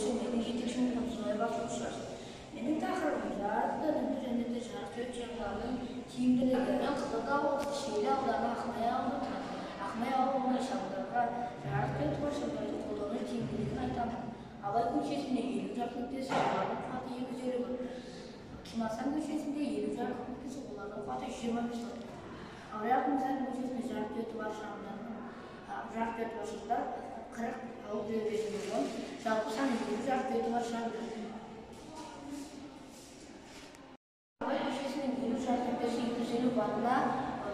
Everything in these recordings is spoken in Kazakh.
оқушысы, менің жетекшім Қонысбаева Ақылшаш. Менің тақырыбым жарық нүкте және де жарық шамдарының тиімділігі. Мен Қызылорда облысы Шиелі ауданы Ақмая ауылында тұрамын. Ақмая ауылында шамдарға жарық шамдарды қолдану тиімділігін айтамын. Абай көшесінде 50 жарық нүктесі, олардың қуаты 250 вольт. Кимасан көшесінде 50 жарық нүктесі, олардың қуаты 125 вольт. Абай Ахмедзадин көшесінде жарық диоды бар шамдардың жарық диоды бар шамдар 40, 650 вольт. Жалпы саны 50 жарық диоды бар шамдар. Абай көшесінің 50 жарық нүктесі 250 ваттына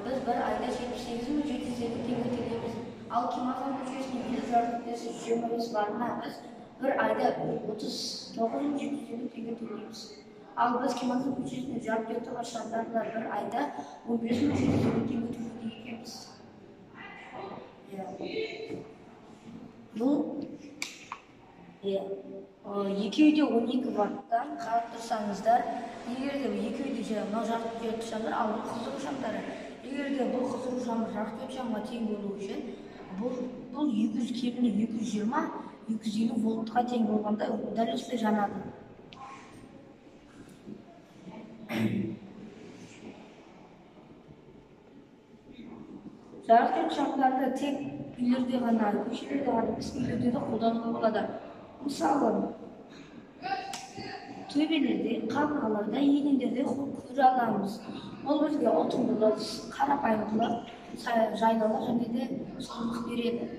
біз бір айда 78 750 теңге төлейміз. Ал Кимасан көшесінің 50 жарық нүктесі 125 ваттына біз бір айда 39 750 теңге төлейміз. Ал біз Кимасан көшесінің жарық диоды бар шамдарына бір айда 15 750 теңге төлейді екенбіз. Иә. Бұл иә. Екеуі де 12 ваттан қарап тұрсаңыздар, егер де екеуі де мынау жарық диодты шамдар, ал бұл қыздыру шамдары. Егер де бұл қыздыру шамы жарық диод шамға тең болу үшін бұл 200, кемінде 220, 250 вольтқа тең болғанда дәл осылай жанады. Жарық диод шамдарды тек үйлерде ғана, көшелерде ғана емес, үйлерде де қолдануға болады. Мысалы, төбелерде, қабырғаларда, едендерде көре аламыз. Ол бізге ұтымдылық, қарапайымдылық, жайлылық және де сұлулық береді.